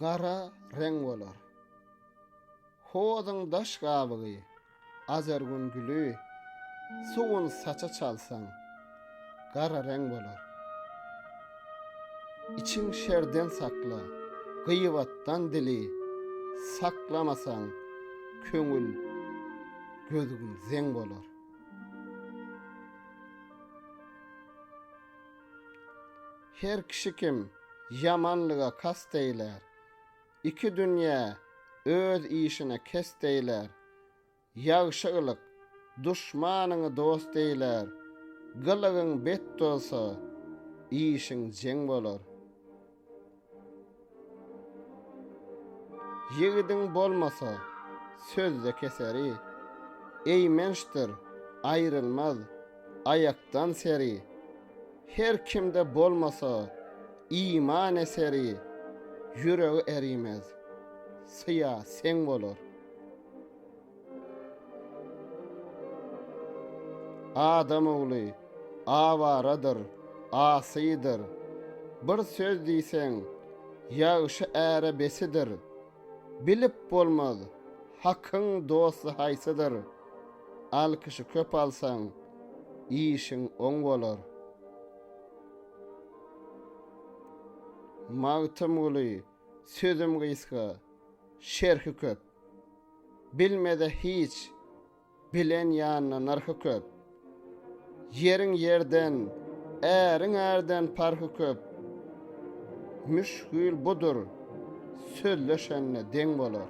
Gara reň bolar. Hozuň daş gabygy, azergun güli, Suwun saça çalsaň, gara reň bolar. Içiň şerden sakla, gyýbatdan dili, Saklamasaň, köňül gözgün zeň bolar. Her kişi kim ýamanlyga kast eýlär, Iki dünýä öz işine kest eýlär, Ýagşy gylyk duşmanyňy dost eýlär, Gylygyň bet bolsa, işiň jeň bolar. Ýigidiň bolmasa, sözde keseri, Eýmençdir, aýrylmaz aýakdan seri. Her kimde bolmasa iman eseri, Ýüregi erimez, syýa seň bolar. Adam ogly awaradyr, asydyr. Bir söz diýseň, ýagşy äre besidir. Bilip bolmaz, Hakyň dosty haýsydyr. Alkyşy köp alsaň, işiň oň bolar. Magtymguly, sözüm gysga, şerhi köp. Bilmeze hiç, bilen ýanyna nyrhy köp. Ýeriň ýerden, äriň ärden parhy köp. Müşgil budur, sözleşende deň bolar.